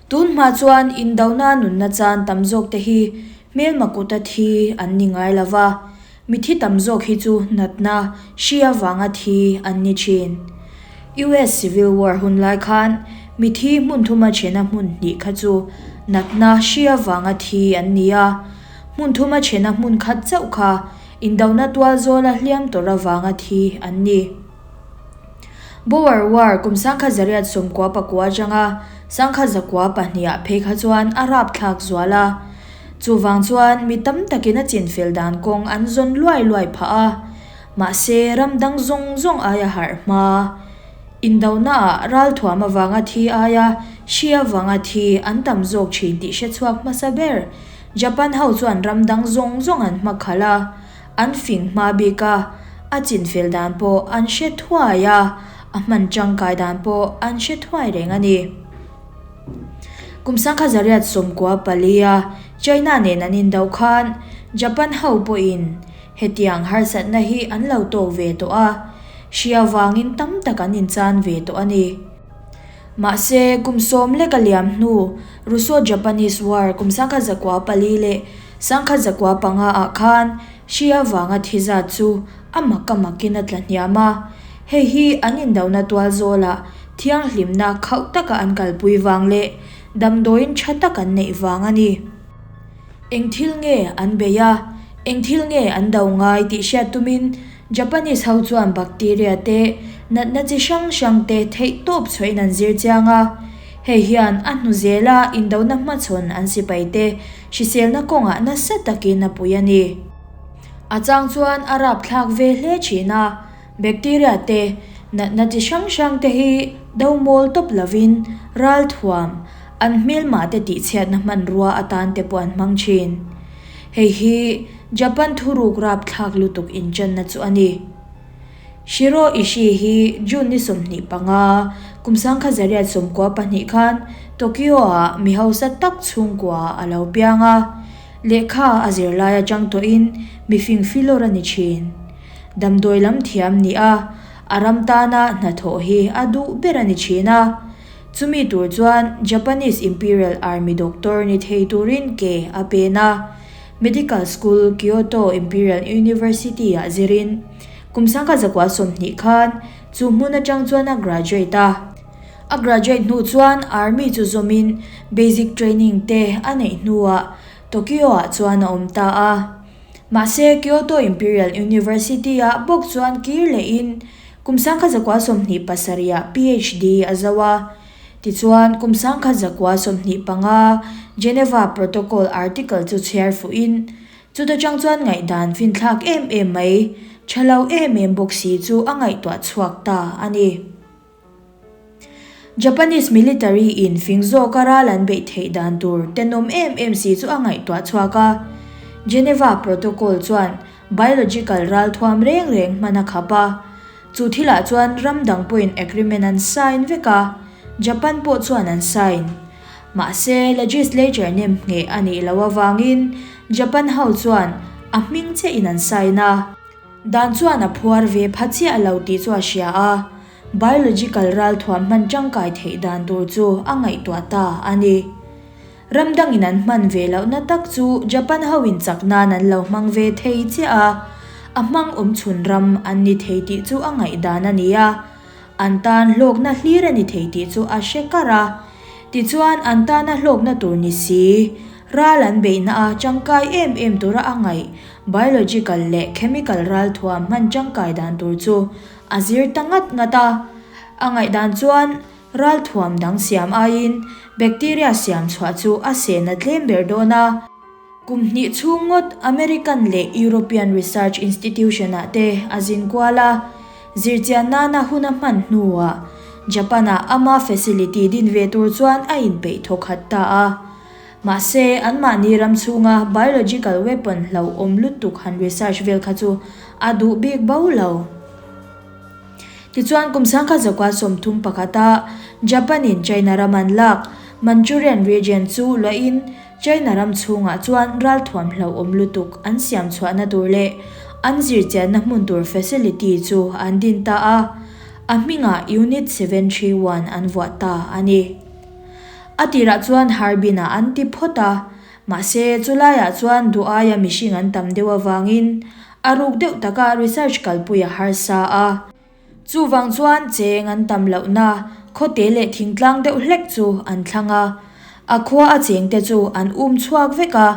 Tun hma chuan indona nunna chan tam zawk te hi hmelma kuta thi an ni ngai lo va, mithi tam zawk hi chu natna hri avanga thi an ni thin. US Civil War hun lai khan mithi hmun thuma thena hmun hnih kha chu natna hri avanga thi an ni a, hmun thuma thena hmun khat chauh kha indona tual zawla hliam tawrh avanga thi an ni. Boer War kum 1999 atanga 1992 ah phei kha chuan a rapthlak zual a. Chuvang chuan mi tam takin a chinfel dan kawng an zawn luai luai phah a. Mahse ram dang zawng zawng aia harh hma. Indonaah ralthuam avanga thi aia hri avanga thi an tam zawk thin tih hrechhuak hmasa ber Japan ho chuan ram dang zawng zawng an hmakhalh a. An fing hma bik a, a chinfel dan pawh an hre thuai a, a hman tangkai dan pawh an hre thuai reng a ni. Kum 1994 a China nen an indoh khan Japan ho pawhin hetiang harsatna hi an lo tawk ve tawh a, hri avangin tam tak an inchan ve tawh a ni. Mahse, kum sawm lek a liam hnu Russo-Japanese War kum 1904 leh 1905 ah khan hri avanga thi zat chu a mak a makin a tla hniam a. Hei hi an indona tual zawlah thianghlimna khauh taka an kalpui vang leh damdawiin tha tak an neih vang a ni. Eng thil nge an bei a, eng thil nge an do ngai tih hriat tumin Japanese ho chuan bacteria te, natna chi hrang hrang te theih tawp chhuahin an zir chiang a. Hei hian a hnu zela indona hmachhawn an sipai te hriselna kawngah nasa takin a pui a ni. A chang chuan a rapthlak ve hle thin a, bacteria te, natna chi hrang hrang te hi do mawl tawp lovin ralthuam, an hmelmah te tihchhiatna hmanrua atan te pawh an hmang thin. Hei hi Japan thuruk rapthlak lutuk inchanna chu a ni. Shiro Ishii hi June ni 25, kum 1992 khan Tokyo-ah mi hausa tak chhungkua a lo piang a. Lehkha a zirlai atang tawhin mifing filawr a ni thin. Damdawi lam thiam ni a, a ram tana hnathawh hi a duh ber a ni thin a. Chumi tur chuan Japanese Imperial Army doctor ni thei turin ke a pen a. Medical School, Kyoto Imperial University-ah zirin kum 1920 khan chu hmun atang chuan a graduate a. A graduate hnu chuan Army chu zawmin basic training te a neih hnuah Tokyo-ah chuan a awm ta a. Mahse, Kyoto Imperial University-ah bawk chuan kir lehin kum 1927-ah PhD a zo a. Tichuan, kum 1925 Geneva Protocol article chu chhiar fuhin, chuta chang chuan ngaihdan finthlak em em mai, tha lo em em bawk si chu a ngaihtuah chhuak ta a ni. Japanese military in fing zawka ral an beih theih dan tur tenawm em em si chu a ngaihtuah chhuak a. Geneva Protocol chuan biological ralthuam reng reng hman a khap a. Chu thilah chuan ram dang pawhin agreement an sign vek a, Japan pawh chuan an sign. Mahse, legislature nem ngheh a nih loh avangin Japan ho chuan a hming chiahin an sign a. Dan chuan a phuar ve pha chiah lo tih chu a hria a, biological ralthuam hman tangkai theih dan tur chu a ngaihtuah ta a ni. Ram dangin an hman ve lohna tak chu Japan hoin chak nan an lo hmang ve thei chiah a, a hmang awm chhun ram an ni thei tih chu a ngaihdan a ni a, an tan hlawkna hlir a ni thei tih chu a hre kar a. Tichuan an tana hlawkna tur ni si, ral an beihna a tangkai em em tura a ngaih biological leh chemical ralthuam hman tangkai dan tur chu a zir ta ngat ngat a. A ngaihdan chuan Ralthuam dang siam aiin bacteria siam chhuah chu a sehna tlem ber dawn a. Kum hnih chhung ngawt American leh European research institution-ah te a zin kual a, zirchian nana hun a hman hnuah Japan-ah ama facility din ve tur chuan a inpeih thawkhat ta a. Mahse, anmahni ram chhunga biological weapon hlauhawm lutuk han research vel kha chu a duh bik bo lo. Tichuan kum 1931 ah Japan in China ram an lak Manchurian region chu luahin China ram chhungah chuan ralthuam hlauhawm lutuk an siam chhuahna tur leh an zirchianna hmun tur facility chu an din ta a, a hmingah Unit 731 an vuah ta a ni. A tirah chuan Harbin-ah an ti phawt a, mahse chulaiah chuan duh aia mihring an tam deuh avangin a ruk deuh taka research kalpui a harsa a. Chuvang chuan cheng an tam lohna khawte leh thingtlang deuh hlek chu an thlang a, a khua a chengte chu an um chhuak vek a.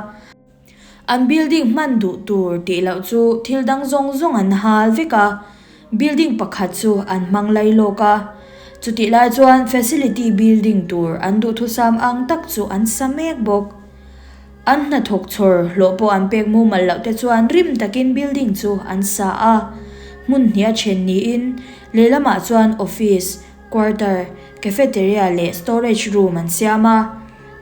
An building hman duh tur tih loh chu thil dang zawng zawng an hal vek a, building pakhat chu an hmang lai lawk a. Chutih lai chuan facility building tur an duhthusam ang tak chu an sa mek bawk. An hnathawk chhawr hlawh pawh an pek mumal loh te chuan rim takin building chu an sa a, hmun hnih a then niin lehlamah chuan office, Quarter, cafeteria leh storage room an siam a,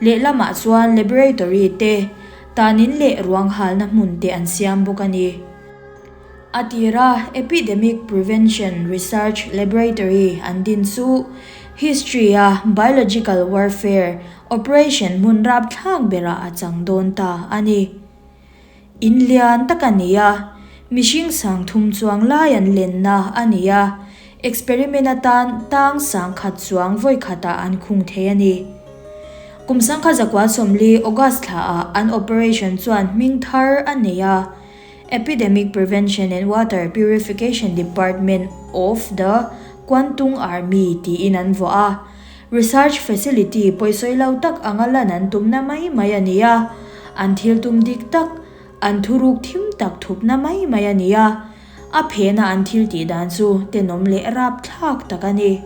lehlamah chuan laboratory te, tanin leh ruang halna hmun te an siam bawk a ni. A tira Epidemic Prevention Research Laboratory an din chu history-a biological warfare operation hmun rapthlak berah a chang dawn ta a ni. In lian tak a ni a, mihring sangthum chuang lai an lenna a ni a, experiment atan tang sangkhat chuang vawi khatah an khung thei a ni. Kum sangkhat zakua 40 August thlaah an operation chuan hming thar a nei a, Epidemic Prevention and Water Purification Department of the Kwantung Army tiin an vuah a. Research facility pawisawi lo tak anga lan an tumna mai mai a ni a, an thil tum dik tak, an thuruk thim tak thupna mai mai a ni a, a phena an thil tih dan chu tenawm leh rapthlak tak a ni.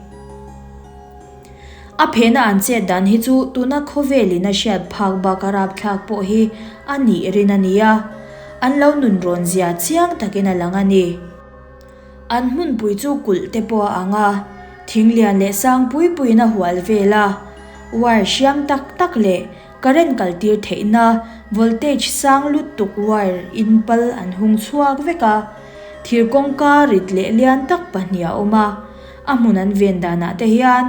A phena an chet dan hi chu tuna khawvelin a hriat phak baka rapthlak pawh hi a nih rin a ni a, an lo nunrawn zia chiang takin a lang a ni. An hmunpui chu kulh te pawh a ang a, thing lian leh sang pui puiin a hual vel a, wire hriam tak tak leh current kal tir theihna voltage sang lutuk wire in pal an hung chhuak vek a, thir kawngka rit leh lian tak pahnih a awm a, a hmun an ven danah te hian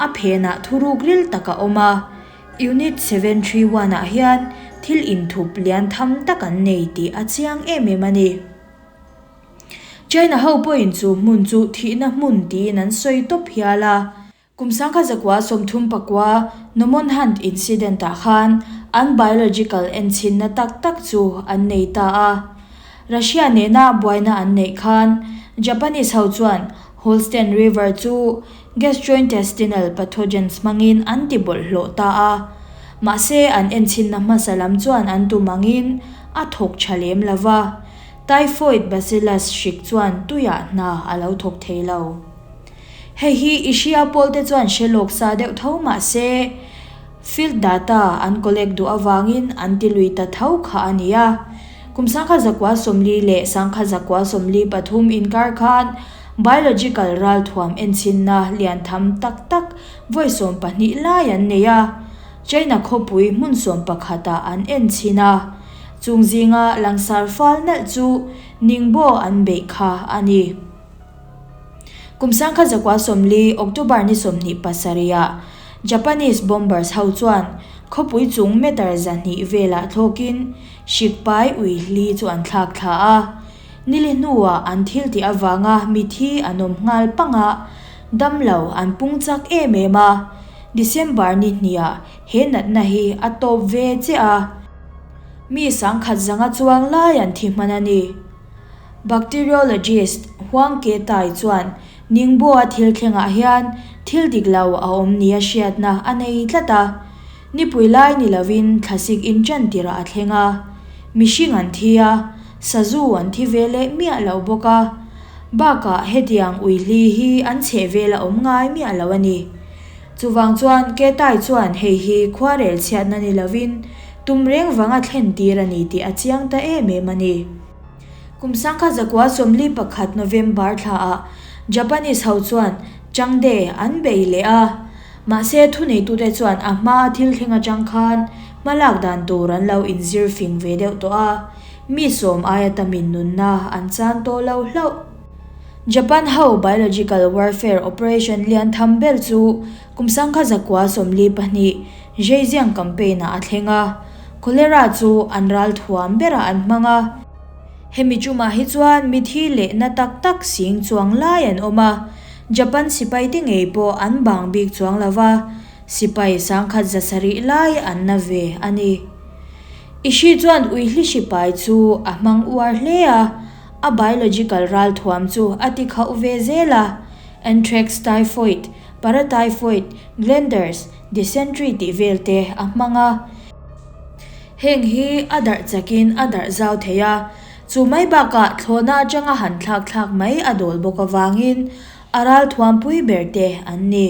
a phenah thuruk ril tak a awm a, Unit 731 ah hian thil inthup lian tham tak an nei tih a chiang em em a ni. China ho pawhin chu hmun chu thihna hmun tiin an sawi tawp hial a. Kum sangkhat zakua 34 Nomonhan incident ah khan an biological enchhinna tak tak chu an nei ta a. Russia nena buaina an neih khan Japanese ho chuan Holston River chu gastrointestinal pathogens hmangin an ti bawlhhlawh ta a. Mahse an enchhinna hmasa lam chuan an tum angin a thawk tha lem lova. Typhoid bacillus hrik chuan tuiah hna a lo thawk thei lo. Hei hi i hria pawlte chuan hre lawk sa deuh tho mah se, field data an collect duh avangin an ti lui ta tho kha a ni a. Kum 1940 leh 1943 inkar khan biological ralthuam enchinna lian tham tak tak vawi 12 lai an nei a, China khawpui hmun 11 ah an enchin a. Chung zinga langsar fal nalh chu Ningbo an beih kha a ni. Kum 1940 October ni 27 ah Japanese bombers ho chuan khawpui chung meter 200 velah thlawkin hrik pai ui hli chu an thlak thla a. Nili hnuah an thil tih avanga mithi an awm nghal pang a, damlo an pung chak em em a. December ni hniah he natna hi a tawp ve chiah a. Mi sangkhat zanga chuang lai an thi hman a ni. Bacteriologist Huang Ke-tai chuan Ningbo-a thil thlengah hian thil dik lo a awm nia hriatna a nei tlat a. Nipui lai ni lovin thlasik inṭan tirah a thleng a. Mihring an thi a, sazu an thi ve leh miah lo bawk a. Bakah hetiang uihli hi an chhehvel a awm ngai miah lo a ni. Chuvang chuan Ketai chuan hei hi khuarel chhiatna ni lovin tum reng vanga thlen tir a ni tih a chiang ta em em a ni. Kum 1941 November thlaah Japanese ho chuan Changde an bei leh a, mahse thuneitute chuan a hmaa thil thleng atang khan hmalak dan tur an lo inzir fing ve deuh tawh a, mi sawm aia tamin nunna an chan tawh lo hlauh. Japan ho biological warfare operation lian tham ber chu kum 1942 Zhejiang campaign ah a thleng a, cholera chu an ral thuam berah an hmang a. Hemi chumah hi chuan mithi leh na tak tak sing chuang lai an awm a, Japan sipai te ngei pawh an bang bik chuang lo va. Sipai 1100 lai an na ve a ni. Ishii chuan uihli sipai chu a hmang uar hle a, a biological ralthuam chu a ti khauh ve zel a, anthrax, typhoid, paratyphoid, glanders, dysentery tih vel te a hmang a. Heng hi a darh chakin a darh zau thei a, chu mai bakah thlawhna atanga han thlak thlak mai a dawl bawk avangin a ralthuam pui ber te an ni.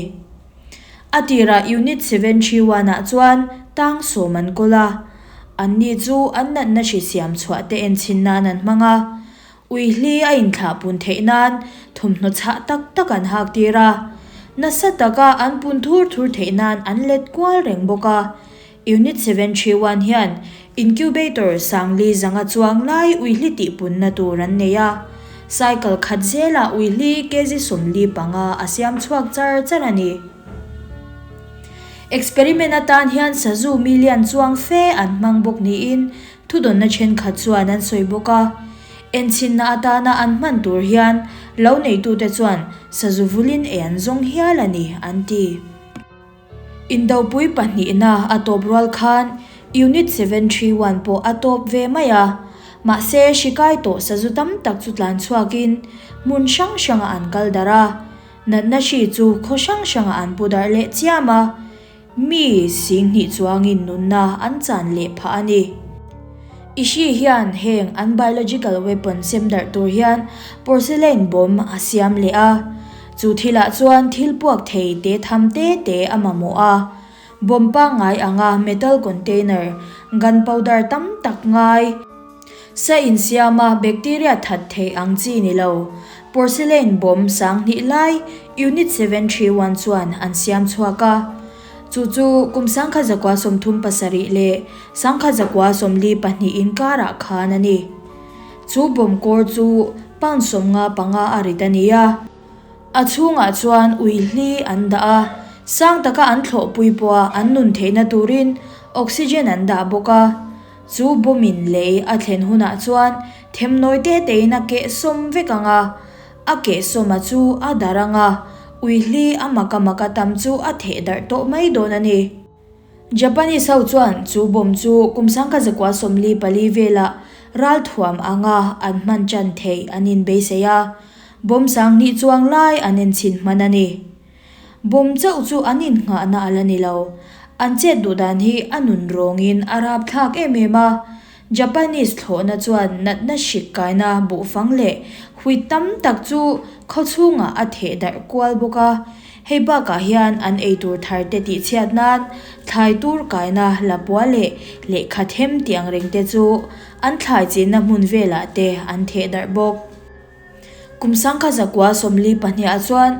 A tirah Unit 731 ah chuan tang sawm an kawl a, anni chu an natna hri siam chhuah te enchhin nan an hmang a, uihli a inthlah pun theih nan thawmhnaw chhah tak tak an hak tir a, nasa taka an pun thur thur theih nan an let kual reng bawk a. Unit 731 hian incubator sangli zanga chuang lai uihli tihpunna tur an nei a, cycle khat zelah uihli kg 45 a siam chhuak char char a ni. Experiment atan hian sazu million chuang fe an hmang bawk niin thudawnna thenkhat chuan an sawi bawk a. Enchhinna atana an hman tur hian lo neitute chuan sazu vulin ei an zawng hial a ni, an ti. Indopui pahnihna a tawp rual khan Unit 731 pawh a tawp ve mai a, mahse hri kai tawh sazu tam tak chu tlan chhuakin hmun hrang hrangah an kal darh a, natna hri chu khaw hrang hrangah an pu darh leh chiam a, mi singhnih chuangin nunna an chan leh phah a ni. Ishii hian heng an biological weapon sem darh tur hian porcelain bomb a siam leh a, chu thilah chuan thil puak thei te tham te te a mamawh a. Bomb pangngai anga metal container, gunpowder tam tak ngai, sa insiama bacteria that thei ang chi ni lo, porcelain bomb 2000 lai Unit 731 chuan an siam chhuak a. Chu chu kum 1937 leh 1942 inkarah khan a ni. Chu bomb kawr chu pound 55 a rit a ni a. A chhungah chuan uihli an dah a, sang taka an thlawhpui pawha an nun theihna turin oxygen an dah bawk a. Chu bomb in lei a thlen hunah chuan themnawi te tein a kehsawm vek ang a. A kehsawma chu a darh ang a, uihli a maka maka tam chu a theh darh tawh mai dawn a ni. Japanese ho chuan chu bomb chu kum 1944 velah ralthuam anga an hman tan theih an inbeisei a, bomb 2000 chuang lai an enchhin hman a ni. Bomb chauh chu an innghahna a la ni lo. An chet duh dan hi a nun rawngin a rapthlak em em a. Japanese thlawhna chuan natna hrik kaina buhfang leh hui tam tak chu khaw chhungah a theh darh kual bawk a. Hei bakah hian an eitur thar te tihchhiat nan thlai tur kaina lapua leh lehkha them tih ang reng te chu an thlai chinna hmun velah te an theh darh bawk. Kum 1942 ah chuan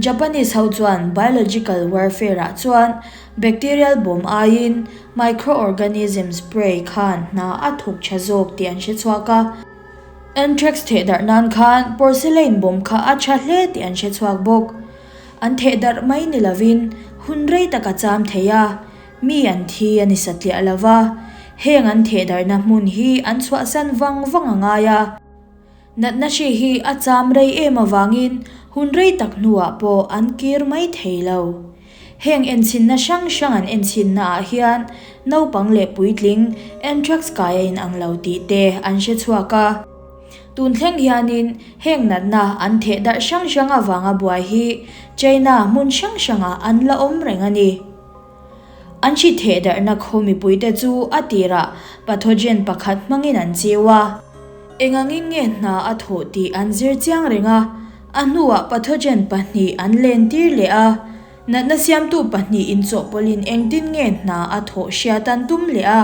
Japanese ho chuan biological warfare ah chuan bacterial bomb aiin microorganism spray khan hna a thawk tha zawk tih an hre chhuak a. Anthrax theh darh nan khan porcelain bomb kha a tha hle tih an hre chhuak bawk. An theh darh mai ni lovin hun rei tak a cham thei a, mi an thi a ni satliah lova, heng an theh darhna hmun hi an chhuahsan vang vang a ngai a. Natna hri hi a cham rei em avangin hun rei tak hnuah pawh an kir mai thei lo. Heng enchhinna hrang hrang an enchhinna ah hian naupang leh puitling anthrax kai a inang lo tih te an hre chhuak a. Tun thleng hianin heng natna an theh darh hrang hrang avanga buai hi China hmun hrang hrangah an la awm reng a ni. An hri theh darhna khaw mipuite chu a tirah pathogen pakhat hmangin an chiu a. Engangin nge hna a thawh tih an zir chiang reng a, a hnuah pathogen pahnih an len tir leh a. Natna siamtu pahnih inchawhpawlhin engtin nge hna a thawh hriat an tum leh a.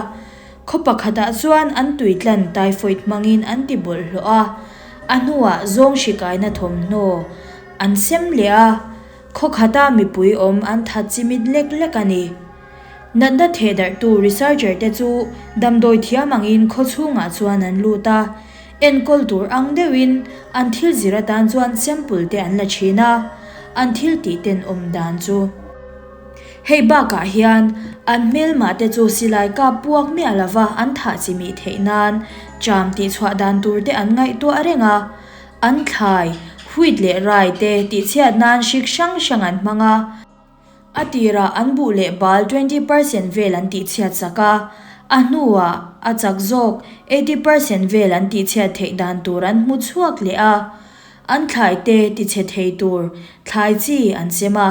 Khaw pakhatah chuan an tuitlan typhoid hmangin an ti bawlhhlawh a, a hnuah zawng hri kaina thawmhnaw an sem leh a. Khaw khata mipui awm an that chimit lek lek a ni. Natna theh darhtu researcher te chu damdawi thiam angin khaw chhungah chuan an lut a, enkawl tur ang deuhin an thil zir atan chuan sample te an la thin a, an thil tih ten awm dan chu. Hei bakah hian an hmelmah te chu silai kap puak miah lova an thah chimih theih nan ṭam tihchhuah dan tur te an ngaihtuah reng a. An thlai, wheat leh rye te tihchhiat nan hrik hrang hrang an hmang a. A tirah an buh leh bal 20% vel an tihchhiat sak a, a hnuah a chak zawk 80% vel an tihchhiat theih dan tur an hmu chhuak leh a, an thlai te tichhe thei tur thlai chi an sem a.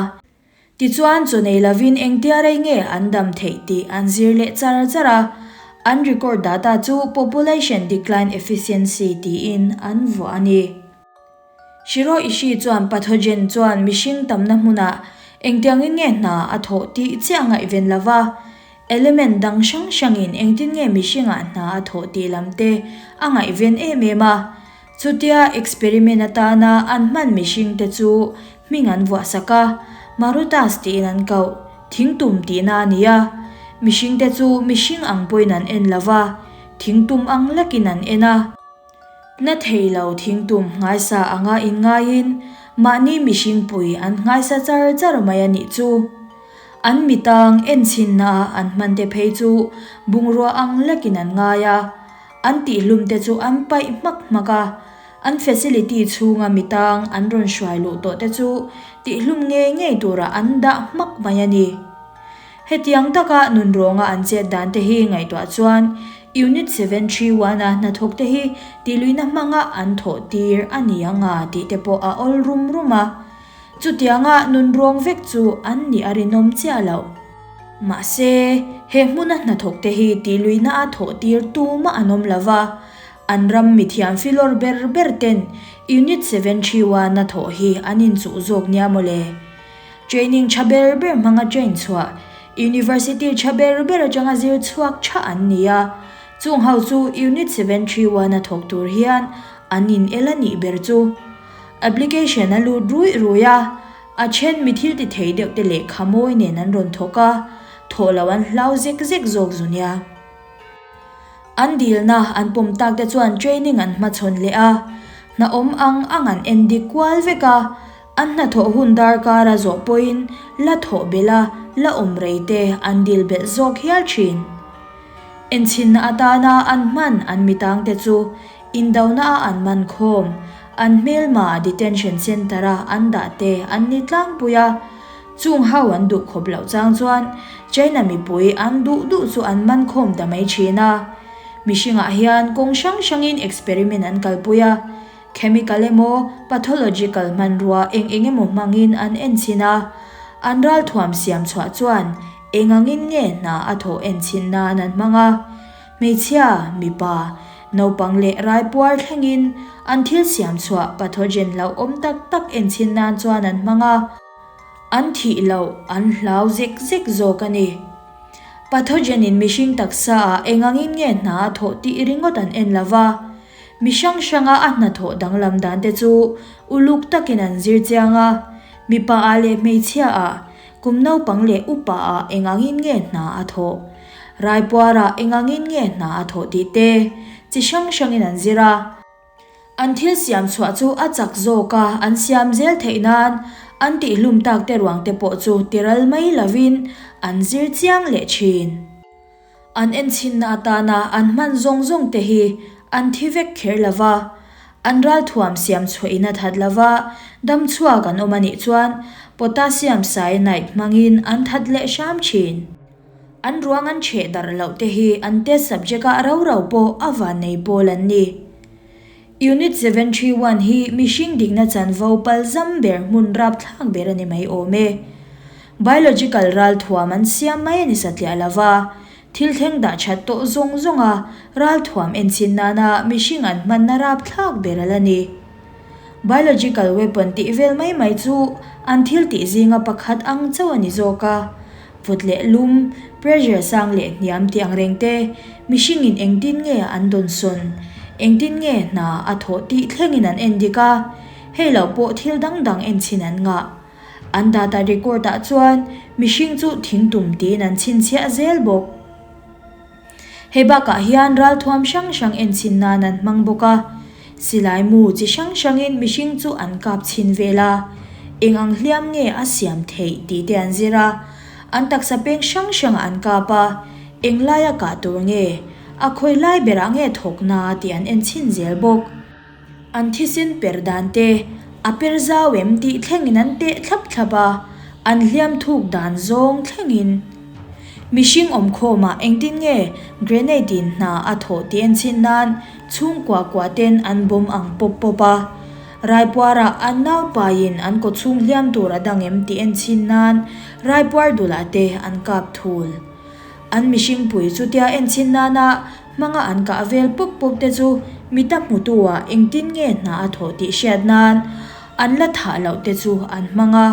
Tichuan chaw nei lovin engtia rei nge an dam theih tih an zir leh char char a, an record data chu population decline efficiency tiin an vuah a ni. Shiro Ishii chuan pathogen chuan mihring tamna hmunah engtiangin nge hna a thawh tih chiah ngaihven lova, element dang hrang hrangin engtin nge mihringah hna a thawh tih lam te a ngaihven em em a. Chutia experiment atana an hman mihringte chu hming an vuah sak a, Marutas tiin an koh, thingtum tihna a ni a. Mihringte chu mihring ang pawhin an en lova, thingtum ang lekin an en a. Na thei lo thingtum nghaisa anga inngaiin mahni mihringpui an nghaisa char char mai a nih chu. An mitang enchhinna a an hmante phei chu bungrua ang lekin an ngai a, an tihlumte chu an paih hmak hmak a, an facility chhunga mitang an rawn hruai luh tawhte chu tihlum ngei ngei turah an dah hmak mai a ni. Hetiang taka nunrawnga an chet dan te hi ngaihtuah chuan Unit 731 a hnathawk te hi tihluihna hmanga an thawh tir a ni ang a tih te pawh a awl rum rum a. Chutianga nunrawng vek chu an nih a rinawm chiah loh. Mahse, he hmuna hnathawk te hi tihluihna a thawh tir tumah an awm lo va, an ram mithiam filawr ber ber ten Unit 731 a thawh hi an inchuh zawk nia mawle. Training tha ber ber hmanga train chhuah, University tha ber ber atanga zir chhuak tha an ni a, chung ho chu Unit 731 a thawk tur hian an in el a nih ber chu. Application a lut ruih ruih a, a then mi thil ti thei deuh te lehkha mawi nen an rawn thawk a, thawh loh an hlau zek zek zawk zu nia. An dilna an pawm tak te chuan training an hmachhawn leh a, hna awm ang ang an en dik kual vek a, An hnathawh hun darkar a zawh pawhin la thawh belh a, la awm rei te an dil belh zawk hial thin. Enchhinna atana an hman an mitangte chu indona a an man khawm, an hmelma detention centre a an dah te an ni tlangpui a. Chung ho an duh khawp loh chang chuan China mipui an duh duh chu an man khawm ta mai thin a. Mihringah hian kawng hrang hrangin experiment an kalpui a. Chemical emaw, pathological hmanrua eng eng emaw hmangin an enchhin a, an ralthuam siam chhuah chuan eng angin nge hna a thawh enchhin nan an hmang a. Hmeichhia, mipa, naupang leh raipuar thlengin an thil siam chhuah pathogen hlauhawm tak tak enchhin nan chuan an hmang a, an thih loh an hlau zek zek zawk a ni. Pathogen in mihring taksa ah eng angin nge hna a thawh tih ringawt an en lova, Mi hrang hranga a hnathawh danglam dan te chu uluk takin an zir chiang a, mipa ah leh hmeichhia ah, kum naupang leh upa ah eng angin nge hna a thawh, raipuar ah eng angin nge hna a thawh tih te chi hrang hrangin an zir a. An thil siam chhuah chu a chak zawk a, an siam zel theih nan an tihhlum tak te ruang te pawh chu tiral mai lovin an zir chiang leh thin. An enchhinna atana an hman zawng zawng te hi an thi vek kher lo va, an ralthuam siam chhuahin a that lo va, dam chhuak an awm a nih chuan potassium cyanide hmangin an that leh hram thin. An ruang an chheh darh loh te hi an test subject ah rau rau pawh a vannei pawl an ni. Unit 731 hi mihring dikna chanvo palzam ber hmun rapthlak ber a ni mai awm e. Biological ralthuam an siam mai a ni satliah lo va, thil thleng dah that tawh zawng zawnga ralthuam enchhin nana mihring an hmanna rapthlak ber a la ni. Biological weapon tih vel mai mai chu an thil tih zinga pakhat ang chauh a ni zawk a. Vawt leh lum, pressure sang leh hniam tih ang reng te, mihringin engtin nge an dawnsawn, engtin nge hna a thawh tih thlengin an en dik a, hei lo pawh thil dang dang enchhin an ngah. An data record ah chuan mihring chu thingtum tiin an chhinchhiah zel bawk. Hei bakah hian ralthuam hrang hrang enchhin nan an hmang bawk a, silai mu chi hrang hrangin mihring chu an kap chhin vel a, eng ang hliam nge a siam theih tih te an zir a, an taksa peng hrang hrangah an kap a, eng laia kah tur nge, a khawi lai berah nge thawkna tih an enchhin zel bawk. An thisen per dan te, a per zau em tih thlengin an teh thlap thlap a, An hliam thuk dan zawng thlengin. Mihring awmkhawmah engtin nge grenade-in hna a thawh tih enchhin nan chhungkua kua ten an bawm ang pawp pawp a. Raipuarah an naupaiin an kawchhung hliam tur a dang em tih enchhin nan raipuar dulah te an kap thul. An mihringpui chutia enchhin nana hmanga an kah vel pawp pawp te chu mita hmutu-ah engtin nge hna a thawh tih hriat nan an la thah loh te chu an hmang a,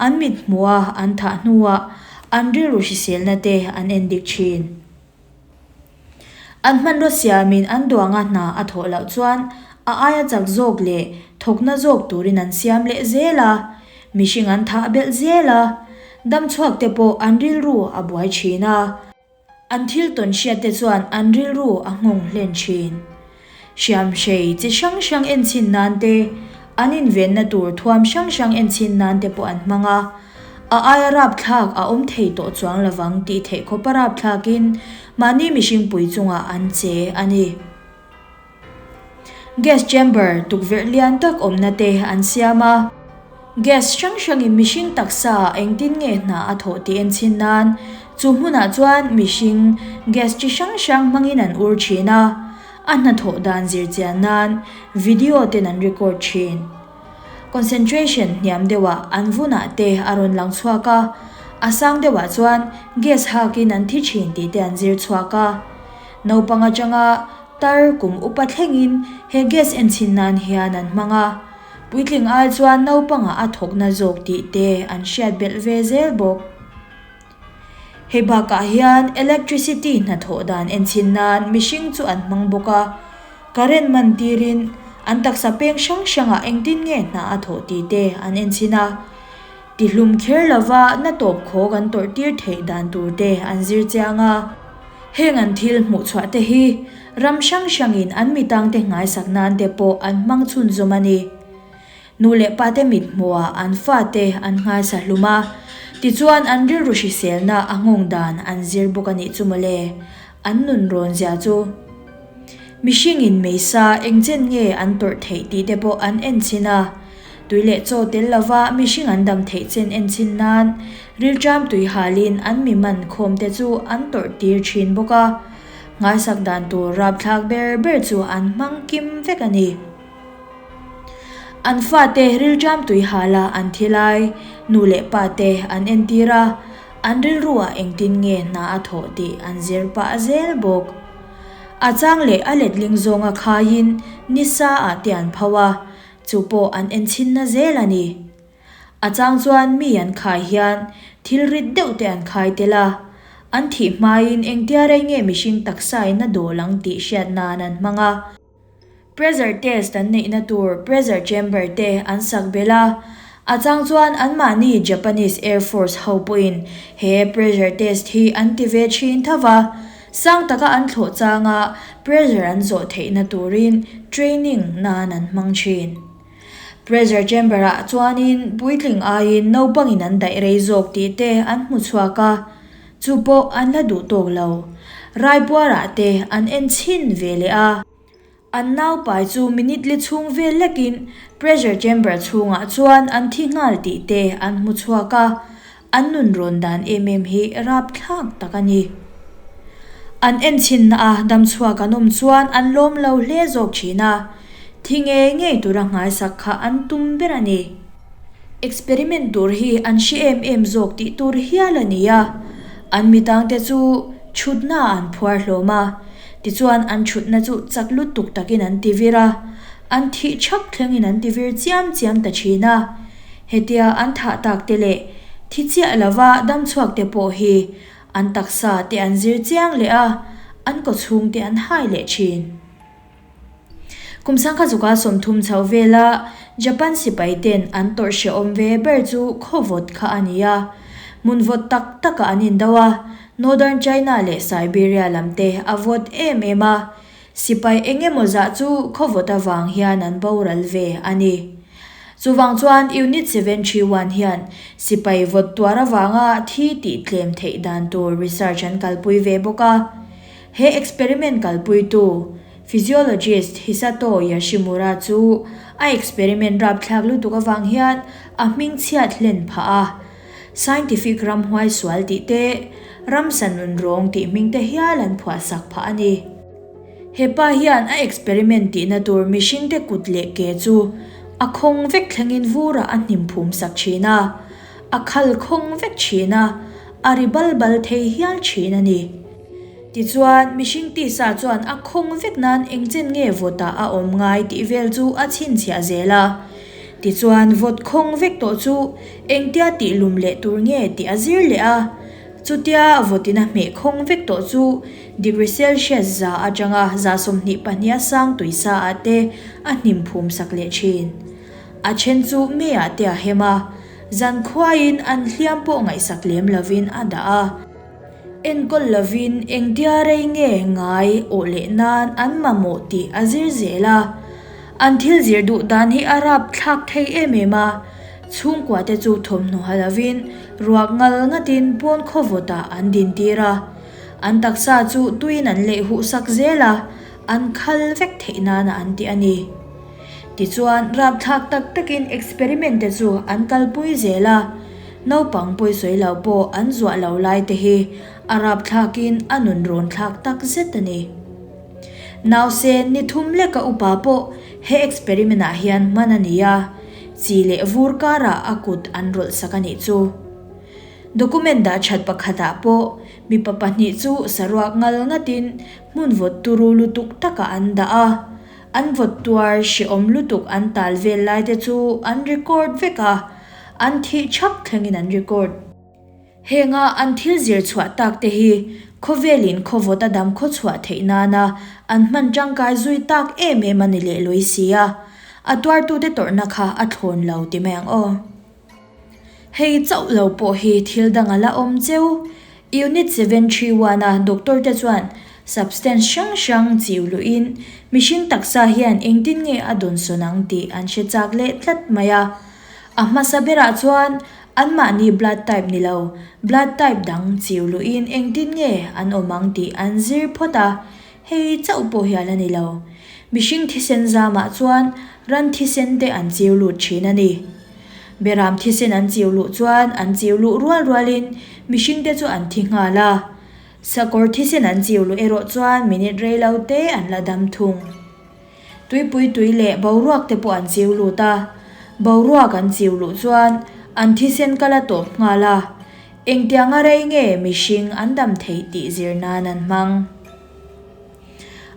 an mit hmuha an thah hnuah an rilru hriselna te an endik thin. An hmanraw siamin an duanga hna a thawh loh chuan a aia chak zawk leh thawkna zawk turin an siam leh zel a, mihring an thah belh zel a, damchhuak te pawh an rilru a buai thin a. An thil tawn hriat te chuan an rilru a nghawng hlen thin. Hriamhrei chi hrang hrang enchhin nan te, an invenna tur thuam hrang hrang enchhin nan te pawh an hmang a, a aia rapthlak a awm thei tawh chuang lovang tih theih khawpa rapthlakin mahni mihringpui chungah an che a ni. Gas chamber tukverh lian tak awmna te an siam a. Gas hrang hrangin mihring taksa ah engtin nge hna a thawh tih en chhin nan chu hmunah chuan mihring gas chi hrang hrang hmangin an ur thin a, a hnathawh dan zir chian nan video ten an record thin. Concentration hniam deuhah an vunah te a rawn lang chhuak a, a sang deuhah chuan gas hakin an thi thin tih te an zir chhuak a. Naupang atanga Tar kum upa thlengin he gas enchhin nan hian an hmang a, puitling ai chuan naupangah a thawkna zawk tih te an hriat belh ve zel bawk. Hei bakah hian electricity hnathawh dan enchhin nan mihring chu an hmang bawk a, current man tirin an taksa peng hrang hrangah engtin nge hna a thawh tih te an enchhin a, tihlum kher lova na tawp khawk an tawrh tir theih dan tur te an zir chiang a. Heng an thil hmuh chhuah te hi ram hrang hrangin an mitangte nghaisak nan te pawh an hmang chhunzawm a ni. Nu leh pate mit hmuhah an fate an nghaisa hlum a, tichuan an rilru hriselna a nghawng dan an zir bawk a nih chu mawle, an nun rawn zia chu. Mihringin meisa engchen nge an tawrh theih tih te pawh an en chhin a. Tui leh chaw tel lova mihring an dam theih chen en chhin nan rilṭam tui halin an mi man khawm te chu an tawrh tir thin bawk a. Nghaisak dan tur rapthlak ber ber chu an hmang kim vek a ni. An fate rilṭam tui hala an thi lai nu leh pa te an entir a, an rilruah engtin nge hna a thawh tih an zir pah zel bawk. A chang leh a letling zawnga khaiin nisa ah te an pho a, Chu pawh an enchinna zel a ni. A chang chuan mi an khai hian thil rit deuh te an khai tel a, an thih hmain engtia rei nge mihring taksain a dawl ang tih hriat nan an hmang a. Pressure test an neihna tur pressure chamber te an sak belh a, a chang chuan anmahni Japanese Air Force ho pawhin he pressure test hi an ti ve thin tho va, Sang taka an thlawh changa pressure an zawh theihna turin training nan an hmang thin. Pressure chamber ah chuanin puitling aiin naupangin an daih rei zawk tih te an hmu chhuak a, chu pawh an la duh tawk lo. Raipuarah te an en chhin ve leh a. An naupai chu minute li chhung vel lekin pressure chamber chhungah chuan an thi nghal tih te an hmu chhuak a, an nun rawn dan em em hi rapthlak tak a ni. An enchhinna a damchhuak an awm chuan an lawm lo hle zawk thin a, thi ngei ngei tura nghaisak kha an tum ber a ni. Experiment tur hi an hre em em zawk tih tur hial a ni a, an mitangte chu chhutna an phuar hlawm a, tichuan an chhutna chu chak lutuk takin an ti vir a, an thih thak thlengin an ti vir chiam chiam ta thin a. Hetia an thah tak te leh thi chiah lova damchhuak te pawh hi an taksa te an zir chiang leh a, an kawchhung te an hai leh thin. Kum sangkha zuka 30 chho vela Japan sipai ten an tawrh hrehawm ve ber chu khaw vawt kha a ni a. Hmun vawt tak takah an indo a, Northern China leh Siberia lam te a vawt em em a. Sipai eng emaw zah chu khaw vawt avang hian an boral ve a ni. Chuvang chuan Unit 731 hian sipai vawt tuar avanga thi tih tlem theih dan tur research an kalpui ve bawk a. He experiment kalpuitu, physiologist Hisato Yoshimura chu a experiment rapthlak lutuk avang hian a hming chhiat hlen phah a. Scientific ramhuai sual tih te, ramsa nunrawng tih hming te hial an phuahsak phah a ni. He pa hian a experiment tihna tur mihringte kut leh ke chu a khawng vek thlengin vurah a hnim phum sak thin a, a khal khawng vek thin a, a ri bal bal thei hial thin a ni. Tichuan, mihring tisa chuan a khawng vek nan engchen nge vawtah a awm ngai tih vel chu a chhinchhiah zel a. Tichuan, vawt khawng vek tawh chu engtia tih lum leh tur nge tih a zir leh a. Chutia vawtin a hmeh khawng vek tawh chu degree Celsius za atanga 22 a sang tuisa ah te a hnim phum sak leh thin. A then chu May ah te a hem a, zan khuaiin an hliam pawh ngaihsak lem lovin a dah a. Enkawl lovin engtia rei nge ngai awh leh nan an mamawh tih a zir zel a. An thil zir duh dan hi a rap thlak thei em em a, chhungkua te chu thawmhnaw ha lovin ruak ngal ngatin pawn khaw vawtah an din tir a. An taksa chu tuiin an leh huh sak zel a, an khal vek theih nana an ti a ni. Tichuan, rapthlak tak takin experiment te chu an kalpui zel a, naupang pawisawi lo pawh an zuah lo lai te hi a rapthlakin a nun rawn thlak tak zet a ni. Nausen ni thum leka upa pawh he experiment ah hian hman a ni a, chi leh vur karah a kut an rawlh sak a nih chu. Document dah that pakhatah pawh mipa pahnih chu saruak ngal ngatin hmun vawt turu lutuk takah an dah a, an vawt tuar hrehawm lutuk an tal vel lai te chu an record vek a, an thih thap thlengin an record. Henga an thil zir chhuah tak te hi khawvelin khawvawt a dam khawchhuah theih nana an hman tangkai zui tak em em a ni leh lawi si a, a tuartute tawrhna kha a thlawn lo ti mai ang aw. Hei chauh lo pawh hi thil dang a la awm cheu. Unit 731 a doctor te chuan substance hrang hrang chiu luhin mihring taksa hian engtin nge a dawnsawn ang tih an hre chak leh tlat mai a. A hmasa berah chuan Anmahni blood type ni lo, blood type dang chiu luhin engtin nge an awm ang tih an zir phawt a, hei chauh pawh hial a ni lo. Mihring thisen zamah chuan ran thisen te an chiu lut thin a ni. Beram thisen an chiu luh chuan an chiu luh rual rualin mihring te chu an thi nghal a. Sakawr thisen an chiu luh erawh chuan minute rei lo te an la dam thung. Tuipui tui leh boruak te pawh an chiu lut a, boruak an chiu luh chuan an thisen kal a tawp nghal a, engtianga rei nge mihring an dam theih tih zir nan an hmang.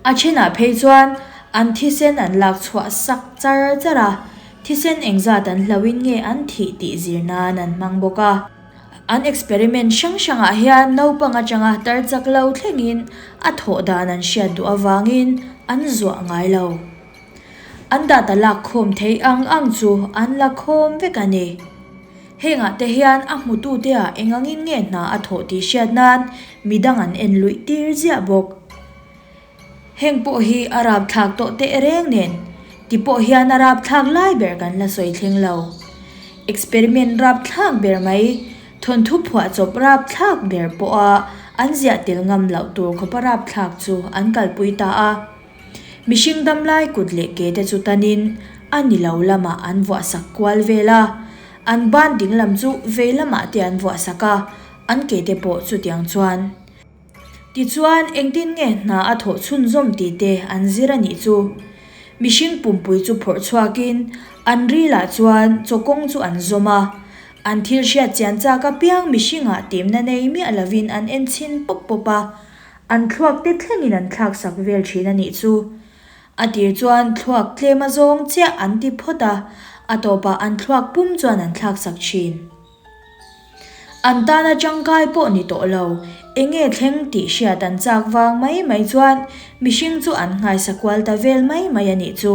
A thenah phei chuan an thisen an lak chhuah sak char char a, thisen engzat an hlauhin nge an thih tih zir nan an hmang bawk a. An experiment hrang hrangah hian naupang atanga tar chak lo thlengin a thawh dan an hriat duh avangin an zuah ngai lo. An data lak khawm theih ang ang chu an la khawm vek a ni. Hengah te hian a hmutute ah engangin nge hna a thawh tih hriat nan midang an en luih tir ziah bawk. Heng pawh hi a rapthlak tawh teh reng nen, ti pawh hian a rapthlak lai ber kan la sawi thleng lo. Experiment rapthlak ber mai, thawnthu phuahchawp rapthlak ber pawha an ziah tel ngam loh tur khawpa rapthlak chu an kalpui ta a. Mihring damlai kut leh ke te chu tanin a ni lo lamah an vuahsak kual vel a, an ban dinglam chu vei lamah te an vuahsak a, an ke te pawh chutiang chuan. Tichuan, engtin nge hna a thawh chhunzawm tih te an zir a nih chu. Mihring pumpui chu phawrh chhuakin an rilah chuan chawkawng chu an zawm a. An thil hriat chian chak apiang mihringah timna nei miah lovin an en chhin pawp pawp a, an thluak te thlengin an thlak sak vel thin a nih chu. A tir chuan thluak tlem a zawng chiah an ti phawt a, a tawpah an thluak pum chuan an thlak sak thin. An tana tangkai pawh ni tawh lo, eng nge thleng tih hriat an chak vang mai mai chuan mihring chu an nghaisa kual ta vel mai mai a nih chu.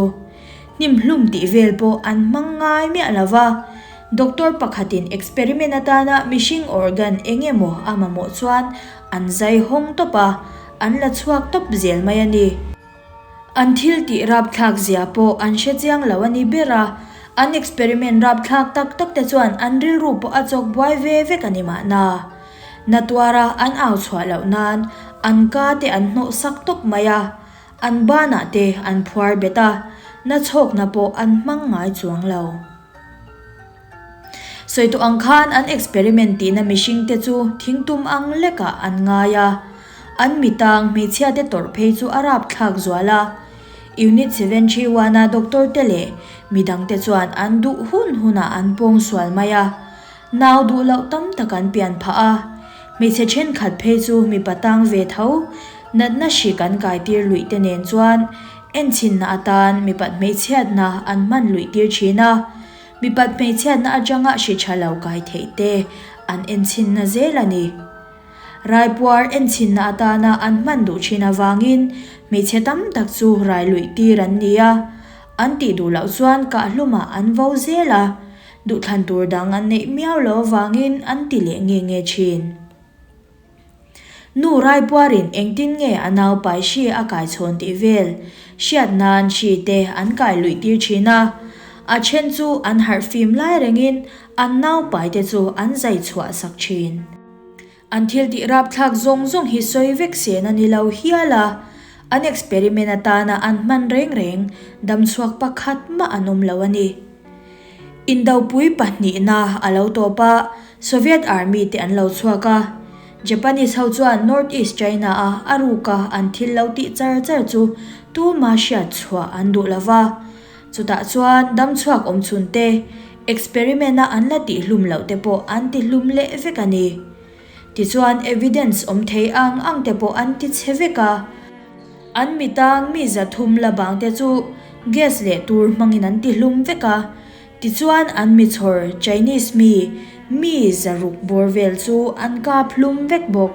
Hnim hlum tih vel pawh an hmang ngai miah lo va, doctor pakhatin experiment atana mihring organ eng emaw a mamawh chuan an zai hawng tawp a, an la chhuak tawp zel mai a ni. An thil tih rapthlak zia pawh an hre chiang lo a ni ber a, an experiment rapthlak tak tak te chuan an rilru pawh a chawk buai ve vek a ni mahna. Na tuara an au chhuah loh nan an ka te an hnawh sak tawp mai a, an banah te an phuar bet a, na chhawkna pawh an hmang ngai chuang lo. Sawi tawh ang khan an experiment tihna mihringte chu thingtum ang lekah an ngai a. An mitang hmeichhiate tawrh phei chu a rapthlak zual a. Unit 731 a doctor te leh midangte chuan an duh hun hunah an pawng sual mai a. Nau duh loh tam tak an pian phah a. Hmeichhe thenkhat phei chu mipa tang ve tho natna hrik an kaitir luih te nen chuan enchhinna atan mipat hmeichhiatna an hman luih tir thin a. Mipat hmeichhiatna atanga hri tha lo kai theih te an enchhinna zel a ni. Raipuar enchhinna atana an hman duh thin avangin hmeichhe tam tak chu rai luih tir an ni a, an tih duh loh chuan kahhlumah an vo zel a, duhthlan tur dang an neih miau lo avangin an ti leh nge nge thin. Nu Raipuarin engtin nge a nau pai hri a kai chhawn tih vel hriat nan hri te an kai luih tir thin a, a then chu an harh fim lai rengin an nau pai te chu an zai chhuah sak thin. An thil tih rapthlak zawng zawng hi sawi vek sen a ni lo hial a, an experiment atana an hman reng reng damchhuak pakhat mah an awm lo a ni. Indopui pahnihna a lo tawp a, Soviet Army te an lo chhuak a. Japanese ho chuan North East China a a ruka an thil lo tih char char chu tuma hriat chhuah an duh lo va. Chutah chuan damchhuak awmchhun te, experiment a an la tihhlum loh te pawh an tihlum leh vek a ni. Tichuan evidence awm thei ang ang te pawh an ti chhe vek a. An mitang mi 300 la bang te chu gas leh tur hmangin an ti hlum vek a. Tichuan an mi chhawr Chinese mi mi 600 bawr vel chu an kap hlum vek bawk.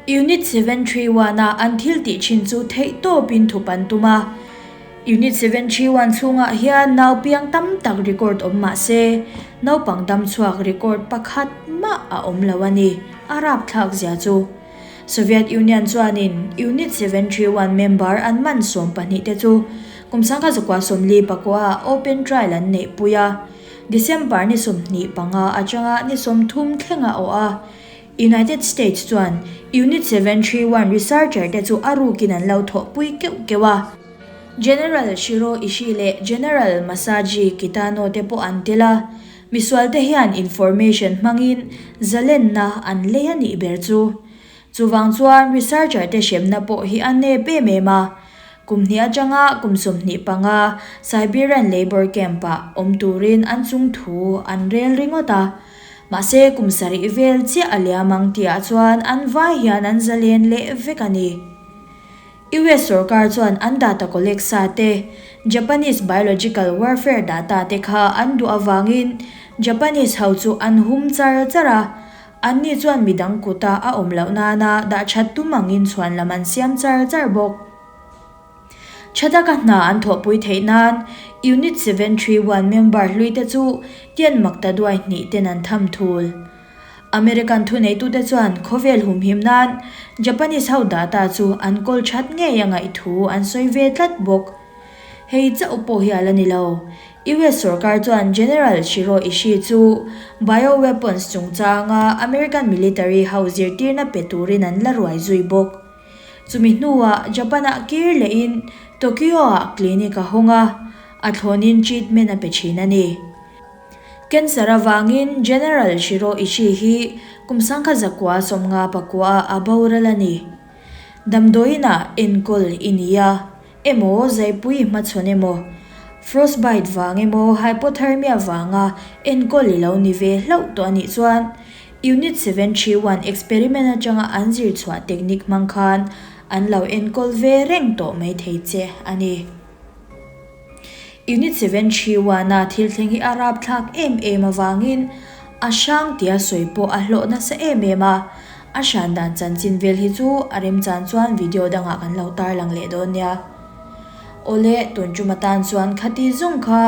Unit 731 a an thil tih thin chu theih tawpin thup an tum a. Unit 731 chhungah hian nau piang tam tak record awm mah se, naupang dam chhuak record pakhat mah a awm lo a ni, a rapthlak zia chu. Soviet Union chuanin Unit 731 member an man 12 te chu kum 1949 ah open trial an neihpui a, December ni 25 atanga ni 30 thleng a awh a. United States chuan Unit 731 researcher te chu a rukin an lo thawhpui keuh keuh a. General Shiro Ishii leh General Masaji Kitano te pawh an tel a, misualte hian information hmangin zalenna an lei a nih ber chu. Chuvang chuan researcher te hremna pawh hi a nep em em a. Kum hnih atanga kum 25 Siberian Labour Camp-ah awm turin an chung thu an rel ringawt a. Mahse, kum sarih vel chiah a liam ang tihah chuan an vai hian an zalen leh vek a ni. US sorkar chuan an data collect sa te, Japanese biological warfare data te kha an duh avangin Japanese ho chu an hum char char a, anni chuan midang kuta a awm loh nana dah that tum angin chhuanlam an siam char char bawk. Tha taka hna an thawhpui theih nan Unit 731 member hlui te chu Tian Makta Duai hnih ten an tham thul. American thuneitute chuan khawvel humhim nan Japanese ho data chu an kawl that ngei a ngaih thu an sawi ve tlat bawk. Hei chauh pawh hi a la ni lo. US sorkar chuan General Shiro Ishii chu bioweapons chungchanga American military ho zirtirna pe turin an la ruai zui bawk. Chumi hnuah Japan-ah kir lehin Tokyo-ah clinic a hawng a, a thlawnin treatment a pe thin a ni. Cancer avangin General Shiro Ishii hi kum 1959 ah a boral a ni. Damdawiinah enkawl i ni a, emaw zaipui i hmachhawn emaw, frostbite vang emaw hypothermia vanga enkawl i lo ni ve hlauh tawh a nih chuan Unit 731 experiment atanga an zir chhuah technique hmang khan an lo enkawl ve reng tawh mai thei che a ni. Unit 731 a thil thleng hi a rapthlak em em avangin a hrang tia sawi pawh a hlawh nasa em em a, a hran dan chanchin vel hi chu a remchan chuan video dangah kan lo tarlang leh dawn nia. Awle, tun tum atan chuan khati zawng kha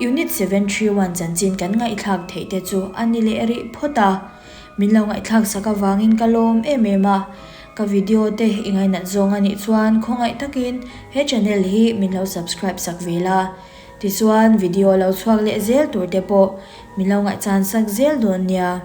Unit 731 chanchin kan ngaihthlak theih te chu a ni leh rih phawt a. Min lo ngaihthlak sak avangin ka lawm em em a. Ka video te i ngainat zawng a nih chuan khawngaih takin he channel hi min lo subscribe sak ve la. Tichuan video lo chhuak leh zel tur te pawh min lo ngaihchan sak zel dawn nia.